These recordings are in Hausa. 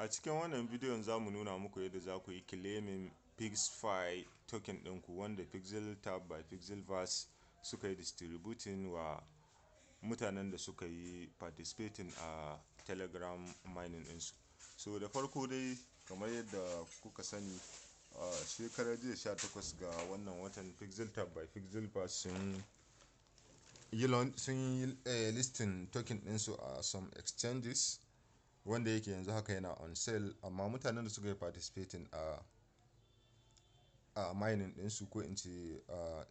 A cikin wannan bidiyon za mu nuna muku yadda za ku yi claiming PixFi token ɗinku wanda PixelTap by Pixelverse suka yi distributing wa mutanen da suka yi participating a Telegram mining ɗinsu. So da farko dai, kamar yadda kuka sani, a shekarar jiya, 18 ga wannan watan, PixelTap by Pixelverse sun yi listing token ɗinsu a some exchanges, wanda yake yanzu haka yana on sale. Amma mutanen da suka yi participating a mining ɗinsu, ko in ce a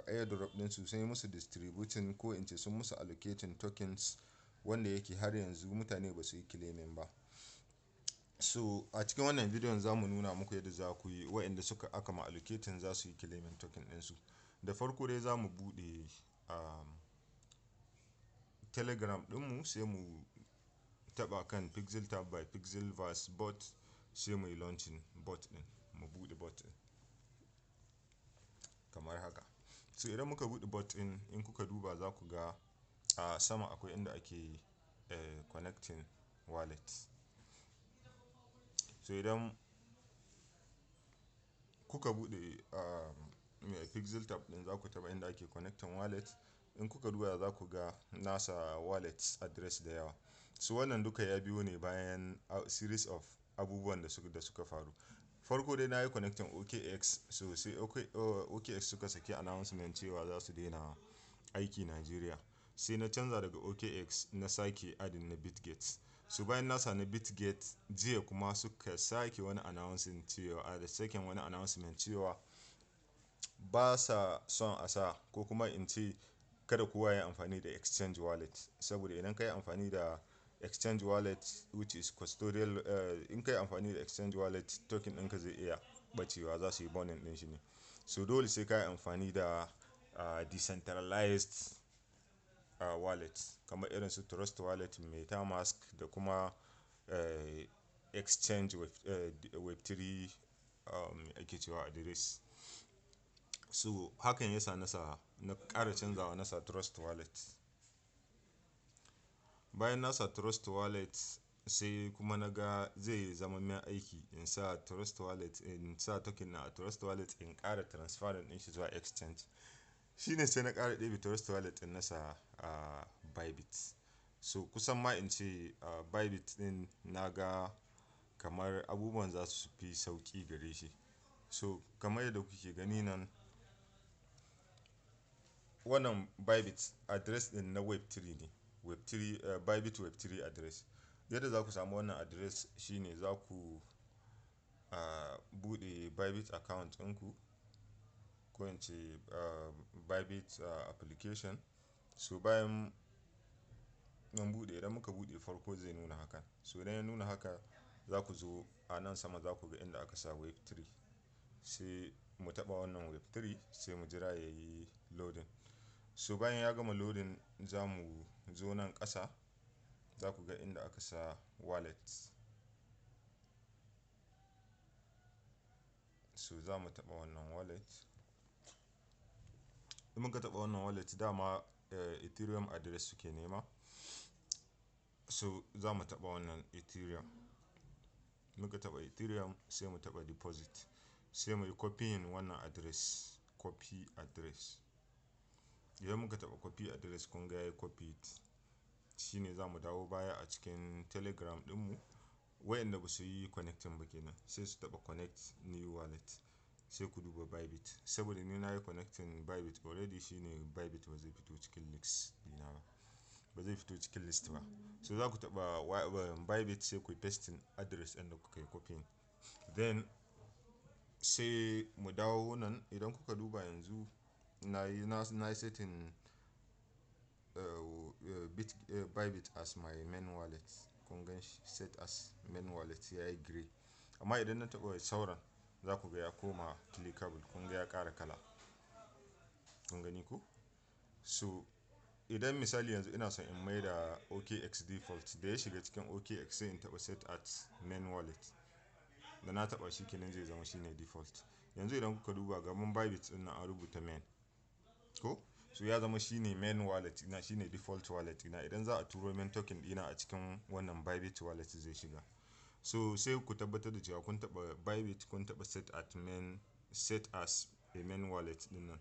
airdrop ɗinsu, sun yi musu distributing, ko in ce sun musu allocating tokens, wanda yake har yanzu mutane ba su yi claiming ba. So a cikin wannan bidiyon za mu nuna muku yadda za ku yi, waɗanda suka aka ma allocating za su yi claiming token ɗinsu. Da farko dai, za mu buɗe Telegram ɗinmu, sai mu taɓa kan PixelTap by Pixelverse bot, sai mu yi launching bot ɗin, mu buɗe bot ɗin kamar haka. So idan muka buɗe bot ɗin, in kuka duba za ku ga a sama akwai inda ake connecting wallet. So idan kuka buɗe PixelTap ɗin, za ku taɓa inda ake connecting wallet. In kuka duba za ku ga nasa wallet address da yawa. So wannan duka ya biyo ne bayan series of abubuwan da suka faru. Farko dai na yi connecting OKX, so sai OKX suka saki announcement cewa za su daina aiki Nigeria. Sai na canza daga OKX na sake adding na Bitget. So bayan na sa na Bitget, jiya kuma suka sake wani announcing cewa, a da second wani announcement cewa ba sa son a sa, ko kuma in ce kada kowa ya yi amfani da exchange wallet. Saboda idan ka yi amfani da exchange wallet, which is custodial, in ka yi amfani da exchange wallet, token ɗinka zai iya ɓacewa, za su yi burning ɗin shi ne. So dole sai ka yi amfani da decentralized wallet kamar irin su Trust Wallet, MetaMask da kuma exchange web3 ake cewa address. So hakan ya sa na ƙara canzawa na sa Trust Wallet. Bayan na sa Trust Wallet, sai kuma na ga zai zama min aiki in sa Trust Wallet, in sa token na a Trust Wallet, in ƙara transferring ɗin shi zuwa exchange. Shine sai na ƙara ɗebe Trust Wallet ɗin, na sa a Bybit. So kusan ma in ce Bybit ɗin na ga kamar abubuwan za su fi sauƙi gare shi. So kamar yadda kuke gani nan, wannan Bybit address ɗin na web3 ne. Web3, Bybit web3 address. Yadda za ku samu wannan address shine za ku buɗe Bybit account ɗinku, ko in ce Bybit application. So bayan mun buɗe, idan muka buɗe farko zai nuna haka. So idan ya nuna haka, za ku zo a nan sama, za ku ga inda aka sa web3. Sai mu taɓa wannan web3, sai mu jira ya yi loading. So bayan ya gama loading, za mu zo nan ƙasa, za ku ga inda aka sa wallet. So za mu taɓa wannan wallet. In muka taɓa wannan wallet, dama Ethereum address suke nema. So za mu taɓa wannan Ethereum. Muka taɓa Ethereum, sai mu taɓa deposit. Sai muyi copying wannan address, copy address. Idan muka taɓa copy address, kun ga yayi copied. Shine za mu dawo baya a cikin Telegram ɗinmu. Wayanda ba su yi connecting ba kenan, sai su taɓa connect new wallet, sai ku duba Bybit. Saboda ni na yi connecting Bybit already, shine Bybit ba zai fito cikin list dina ba. Ba zai fito cikin list ba. So za ku taɓa Bybit, sai kuyi pasting address ɗin da kuka yi copying. Then sai mu dawo nan, idan kuka duba yanzu na yi setting Bybit as my main wallet. Kun gan shi, set as main wallet, yayi grey. Amma idan na taɓa sauran, za ku ga ya koma clickable. Kun ga ya ƙara kala. Kun gani ko? So idan misali yanzu ina son in mai da OKX default, da ya shiga cikin OKX, sai in taɓa set as main wallet. Da na taɓa shi kenan, zai zama shine default. Yanzu idan kuka duba gaban Bybit ɗin nan, an rubuta main. Ko? So ya zama shine main wallet ɗina, shine default wallet ɗina. Idan za a turo min token ɗina a cikin wannan Bybit wallet zai shiga. So sai ku tabbatar da cewa kun taɓa Bybit, kun taɓa set as a main wallet ɗin nan.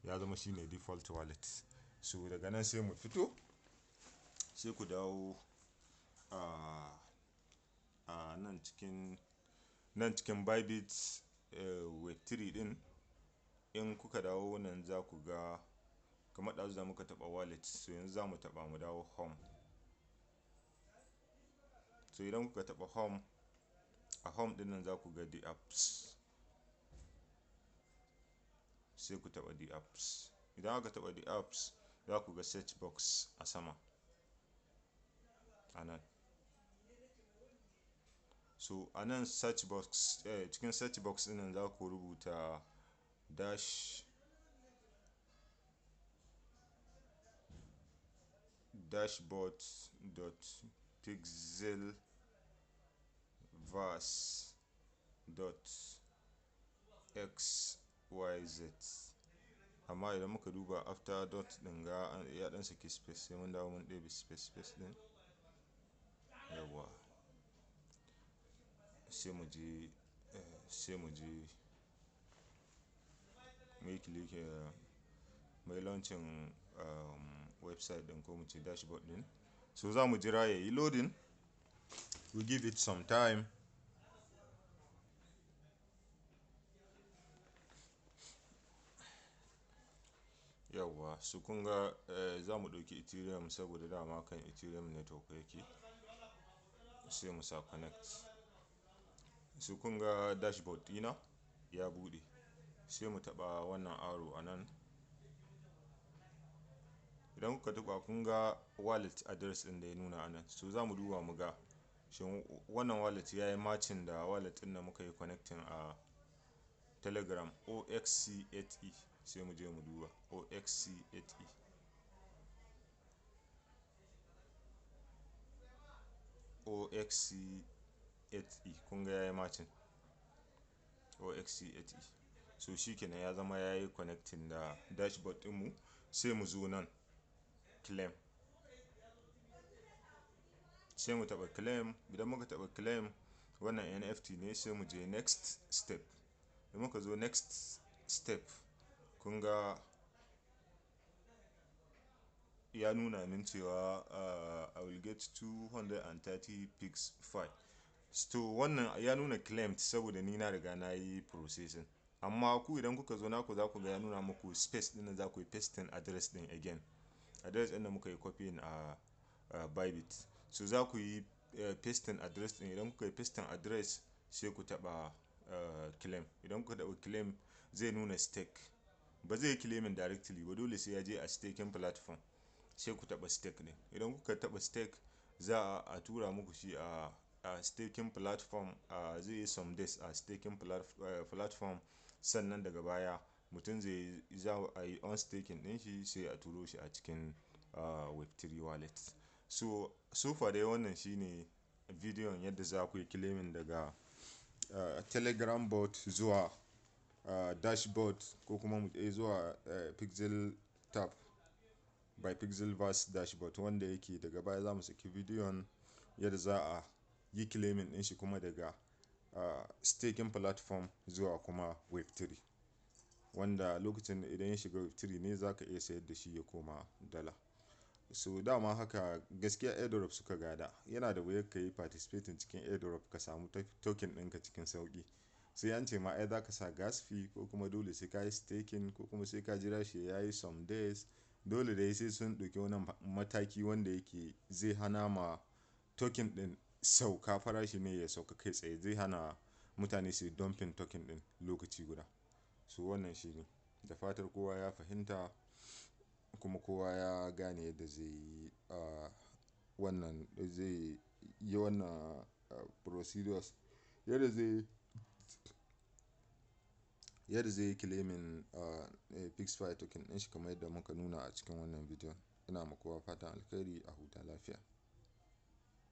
Ya zama shine default wallet. So daga nan sai mu fito, sai ku dawo a nan cikin Bybit Web3 ɗin. In kuka dawo nan za ku ga kamar ɗazu da muka taɓa wallet. So yanzu za mu taɓa mu dawo home. So idan kuka taɓa home, a home ɗin nan za ku ga the apps. Sai ku taɓa the apps. Idan aka taɓa the apps, za ku ga search box a sama a nan. So a nan search box, cikin search box ɗin nan za ku rubuta dashboard.pixelverse.xyz. Amma idan muka duba, after dot ɗin ga ya ɗan saki space, sai mun dawo mun ɗebe space space ɗin. Yauwa. Sai mu je muyi click, muyi launching website ɗin, ko mu ce dashboard ɗin. So za mu jira yayi loading. We give it some time. Yauwa, so kun ga za mu ɗauki Ethereum saboda dama kan Ethereum network yake. Sai mu sa connect. So kun ga dashboard ɗina ya buɗe. Sai mu taɓa wannan arrow a nan. Idan kuka taɓa, kun ga wallet address ɗin da ya nuna a nan. So za mu duba mu ga shin wannan wallet ya yi matching da wallet ɗin da muka yi connecting a Telegram, OXC8E. Sai mu je mu duba OXC8E. OXC8E, kun ga ya yi matching OXC8E. So shi kenan, ya zama ya yi connecting da dashboard ɗinmu. Sai mu zo nan claim. Sai mu taɓa claim. Idan muka taɓa claim, wannan NFT ne, sai mu je next step. Idan muka zo next step, kun ga ya nuna min cewa I will get 230 PIXFI. So wannan ya nuna claimed saboda ni na riga na yi processing. Amma ku idan kuka zo naku, za ku ga ya nuna muku space ɗin da za ku yi pasting address ɗin again. Address ɗin da muka yi copying a Bybit. So za ku yi pasting address ɗin. Idan kuka yi pasting address, sai ku taɓa claim. Idan kuka taɓa claim, zai nuna stake. Ba zai yi claiming directly ba, dole sai ya je a staking platform. Sai ku taɓa stake ɗin. Idan kuka taɓa stake, za a tura muku shi a staking platform. Zai yi some days a staking platform. Sannan daga baya mutum zai za a yi unstaking ɗin shi, sai a turo shi a cikin Web3 wallet. So far dai wannan shine bidiyon yadda za ku yi claiming daga Telegram bot zuwa dashboard, ko kuma mu zuwa Pixel Tap by Pixelverse dashboard, wanda yake daga baya za mu saki bidiyon yadda za a yi claiming ɗin shi kuma daga staking platform zuwa kuma Web3. Wanda lokacin idan ya shiga Web3 ne za ka iya sayar da shi ya koma dala. So dama haka gaskiya airdrop suka gada. Yana da wuyar ka yi participating cikin airdrop ka samu token ɗinka cikin sauƙi. Sai an ce ma ai za ka sa gas fee, ko kuma dole sai ka yi staking, ko kuma sai ka jira shi ya yi some days. Dole dai sai sun ɗauki wani mataki wanda yake zai hana ma token ɗin sauka farashi ne ya sauka kai tsaye, zai hana mutane su yi dumping token ɗin lokaci guda. So wannan shine. Da fatar kowa ya fahimta kuma kowa ya gane yadda zai yi wannan, zai yi wannan procedures, yadda zai yi claiming PIXFI token ɗin shi kamar yadda muka nuna a cikin wannan bidiyon. Ina ma kowa fatan alkhairi, a huta lafiya.